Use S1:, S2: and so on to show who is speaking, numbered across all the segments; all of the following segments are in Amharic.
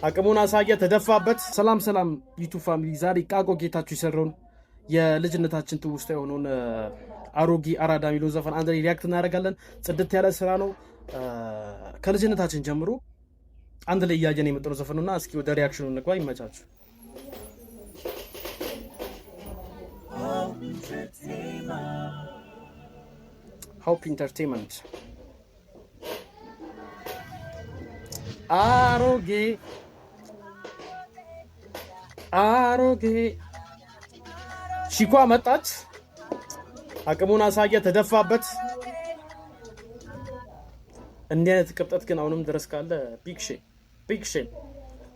S1: አቅሙን አሳየ፣ ተደፋበት። ሰላም ሰላም YouTube family፣ ዛሬ ቃቆ ጌታችሁ የሰራውን የልጅነታችን ትውስታ የሆነውን አሮጌ አራዳ የሚለውን ዘፈን አንድ ላይ react እናደርጋለን። ጽድት ያለ ስራ ነው። ከልጅነታችን ጀምሮ አንድ ላይ እያየን የመጣነው ዘፈን ነውና እስኪ ወደ reaction ኑ እንግባ። ይመቻችሁ። Hope Entertainment። አሮጌ አሮጌ ሺኳ መጣች። አቅሙን አሳየ፣ ተደፋበት። እንዲህ አይነት ቅብጠት ግን አሁንም ድረስ ካለ big shame፣ big shame።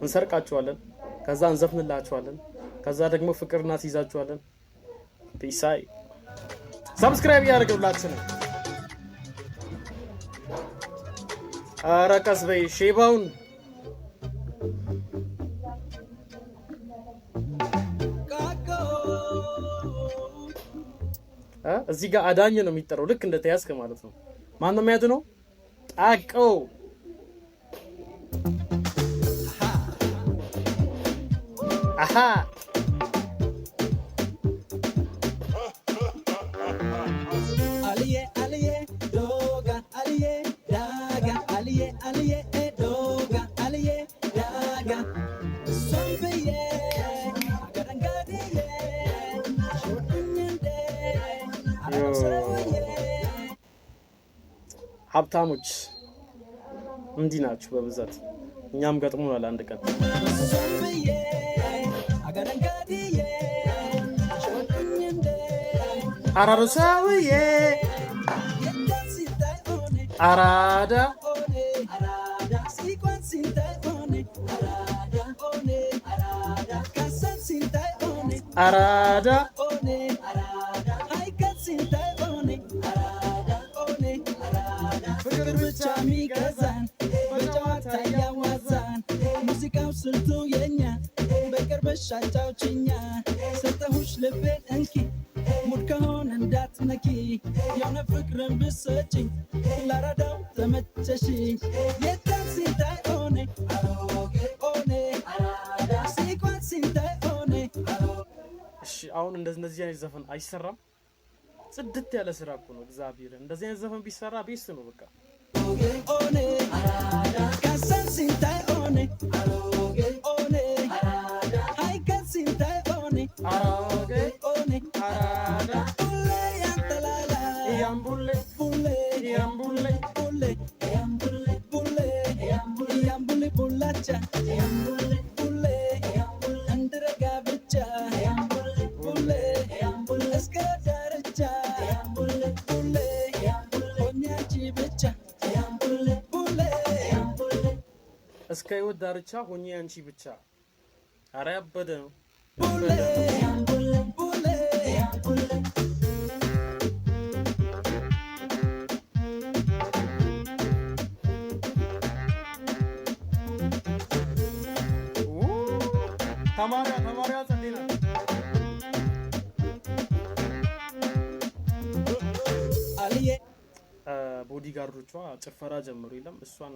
S1: እንሰርቃችኋለን፣ ከዛ እንዘፍንላችኋለን፣ ከዛ ደግሞ ፍቅር እናስይዛችኋለን። ፒሳይ subscribe እያደረግላችሁ ነው። ኧረ ቀስ በይ ሼባውን። እዚህ ጋር አዳኝ ነው የሚጠራው፣ ልክ እንደ ተያዝክ ማለት ነው። ማን ነው የሚያድነው? ጣቀው። አሃ።
S2: አልዬ አልዬ ዶጋ አልዬ ዳጋ አልዬ አልዬ ዶጋ አልዬ ዳጋ እሷን ብዬ አገረንጋድዬ ሾዱኝ እንዴ አራዳው ሰውዬ።
S1: ሀብታሞች እንዲህ ናችሁ በብዛት። እኛም ገጥሞናል አንድ ቀን።
S2: እሷን ብዬ አገረንጋድዬ ሾዱኝ እንዴ
S1: አራሩ ሰውዬ።
S2: የዳን ሲታይ ሆኔ
S1: አራዳ
S2: ኦኔ አራዳ ሲኳን ሲታይ ሆኔ አራዳ ኦኔ አራዳ ካሳን ሲታይ ሆኔ
S1: አራዳ
S2: ኦኔ አራዳ ሃይከት ሲታይ ኦኔ አራዳ ኦኔ አራዳ ፍቅር ብቻ ሚገዛን በጨዋታ ያዋዛን ሙዚቃው ስልቱ የኛ በቅርብሽ አጫውችኛ ሰጠሁሽ ልቤን እንኪ mood ከሆነ እንዳትነኪ የሆነ ፍቅርን ብሰጭኝ ላራዳው ተመቸሽ የታን ሲታይ ኦኔ አሮጌ ኦኔ አራዳ ሲኳን ሲታይ ኦኔ።
S1: እሺ አሁን እንደዚህ አይነት ዘፈን አይሰራም። ጽድት ያለ ስራ እኮ ነው። እግዚአብሔር እንደዚህ አይነት ዘፈን ቢሰራ best ነው በቃ።
S2: ኦኔ አራዳ ካሳን ሲታይ ኦኔ አሮጌ ኦኔ አራዳ ሃይከት ሲታይ ኦኔ
S1: አሮጌ
S2: ኦኔ
S1: አራዳ
S2: ቡሌ ያንተላላ
S1: ያምቡሌ
S2: ቡሌ
S1: ያምቡሌ
S2: ቡሌ ያምቡሌ ቡሌ ያምቡሌ ቡላቻ ያምቡሌ ቡሌ እንድረጋ ብቻ ያምቡሌ ቡሌ እስከ ዳርቻ ያምቡሌ ቡሌ ሆኜ አንቺ ብቻ ያምቡሌ ቡሌ።
S1: እስከ ህይወት ዳርቻ ሆኜ አንቺ ብቻ። አረ ያበደ ነው።
S2: ቡሌ ቡሌ ቡሌ።
S1: ኡ፣ ተማሪዋ ተማሪዋ ጸዴ ናት።
S2: አልዬ
S1: bodyguard ኦቿ ጭፈራ ጀመሩ። የለም እሷን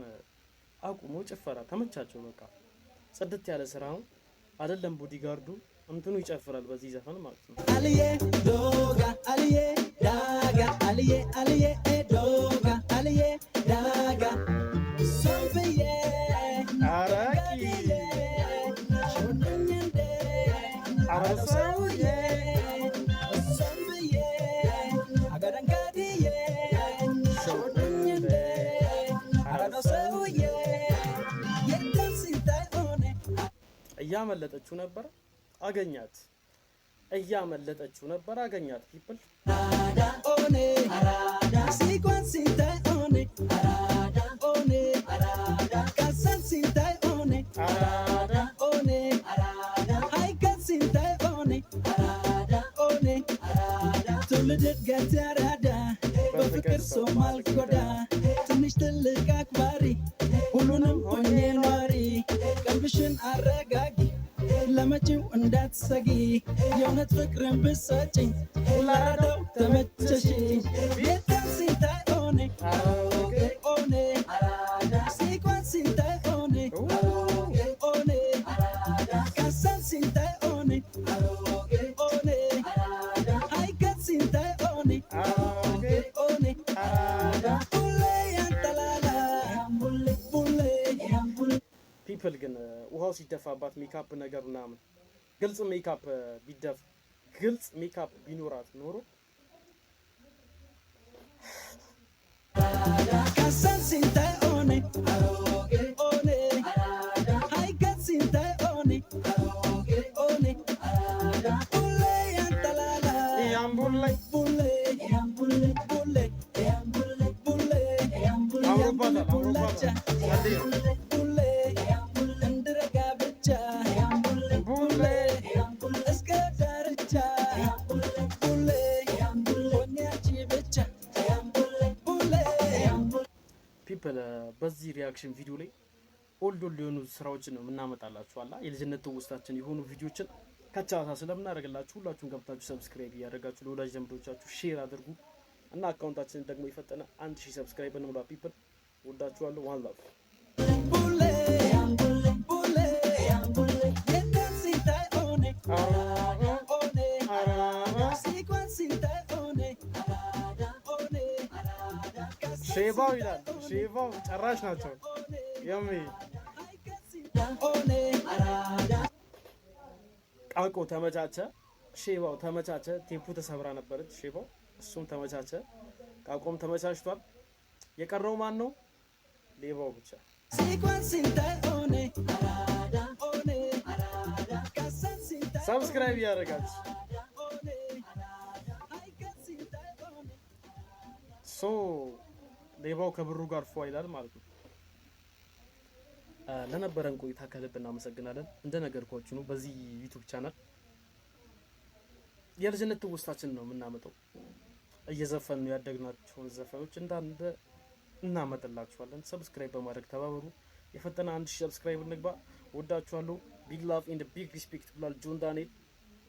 S1: አቁሞ ጭፈራ ተመቻቸው። በቃ ጽድት ያለ ስራ ነው አይደለም። bodyguard ኡ እንትኑ ይጨፍራል በዚህ ዘፈን ማለት ነው።
S2: አልዬ ዶጋ አልዬ ዳጋ አልዬ አልዬ ዶጋ አልዬ ዳጋ እሷን ብዬ
S1: አራቂ
S2: ሾዱኝ እንዴ
S1: አረ ሰውዬ።
S2: እሷን ብዬ አገረንጋድዬ ሾዱኝ እንዴ አራዳው ሰውዬ የዳን ሲታይ ኦኔ
S1: እያመለጠችው ነበር አገኛት። እያመለጠችው ነበር አገኛት። people
S2: አራዳ ኦኔ አራዳ ሲኳን ሲታይ ኦኔ አራዳ ኦኔ አራዳ ካሳን ሲታይ ኦኔ
S1: አራዳ
S2: ኦኔ አራዳ ሃይከት ሲታይ ኦኔ አራዳ ኦኔ አራዳ ትውልድ እድገት ያራዳ በፍቅር ሰው ማልጎዳ ትንሽ ትልቅ አክባሪ ሁሉንም ሆኜ ኗሪ ቀልብሽን አረጋጊ ለመጪው እንዳትሰጊ የእውነት ፍቅርን ብሰጭኝ ላራዳው ተመቸሽ የታን ሲታይ ኦኔ
S1: አሮጌ
S2: ኦኔ አራዳ ሲኳን ሲታይ ኦኔ
S1: ኡ፣
S2: ኦኔ
S1: People ግን ውሃው ሲደፋባት ሜካፕ ነገር ምናምን ግልጽ ሜካፕ ቢደፍ፣ ግልጽ ሜካፕ ቢኖራት ኖሮ
S2: ካሳን ሲንታይ ኦኔ ኦኔ ሃይከት ሲንታይ ኦኔ ኦኔ ቡሌ ያንጠላላ
S1: ያምቡላይ
S2: ቡሌ ቡሌ ቡሌ
S1: አምሮባታል፣ አምሮባታል። ጸዴ ነው።
S2: ቡሌ እንድረጋ ብቻ
S1: ቡሌ
S2: እስከ ዳርቻ ቡሌ ሆኜ አንቺ ብቻ ቡሌ።
S1: People፣ በዚህ reaction ቪዲዮ ላይ old old የሆኑ ስራዎችን ነው የምናመጣላችሁ። አላ የልጅነት ትውስታችን የሆኑ ቪዲዮችን ከቻሳ ስለምናደርግላችሁ ሁላችሁም ገብታችሁ subscribe እያደረጋችሁ ለወዳጅ ዘመዶቻችሁ share አድርጉ እና account ኣችንን ደግሞ የፈጠነ 1000 subscribe እንሙላ። People፣ ወዳችኋለሁ። One love.
S2: ቡሌ ቡሌ የነን ሲታይ ኦኔ ኦኔ ሲኳን ሲታይ ኦኔ ኦኔ
S1: ሼባው ይላል። ሼባው ጨራሽ ናቸው። የሚ
S2: ኦኔ
S1: ቃቆ ተመቻቸ፣ ሼባው ተመቻቸ። ቴፑ ተሰብራ ነበረች ሼባው፣ እሱም ተመቻቸ። ቃቆም ተመቻችቷል። የቀረው ማን ነው? ሌባው ብቻ።
S2: ሲኳን ሲታይ ኦኔ ኦኔ ካሳን ሲታይ
S1: Subscribe እያደረጋችሁ
S2: ኦኔ ሃይከት ሲታይ ኦኔ
S1: So ሌባው ከብሩ ጋር ፏ ይላል ማለት ነው። ለነበረን ቆይታ ከልብ እናመሰግናለን። እንደነገርኳችሁ ነው፣ በዚህ YouTube channel የልጅነት ትውስታችን ነው የምናመጣው። እየዘፈን ነው ያደግናቸውን ዘፈኖች እንዳንደ እናመጥላችኋለን። Subscribe በማድረግ ተባበሩ። የፈጠነ 1000 subscribe እንግባ። ወዳችኋለሁ። Big love and big respect ብሏል ጆን ዳንኤል።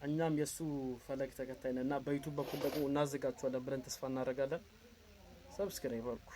S1: እኛም የእሱ ፈለግ ተከታይ ነን እና በ YouTube በኩል ደግሞ እናዘጋችኋለን ብለን ተስፋ እናደርጋለን። Subscribe አድርጉ።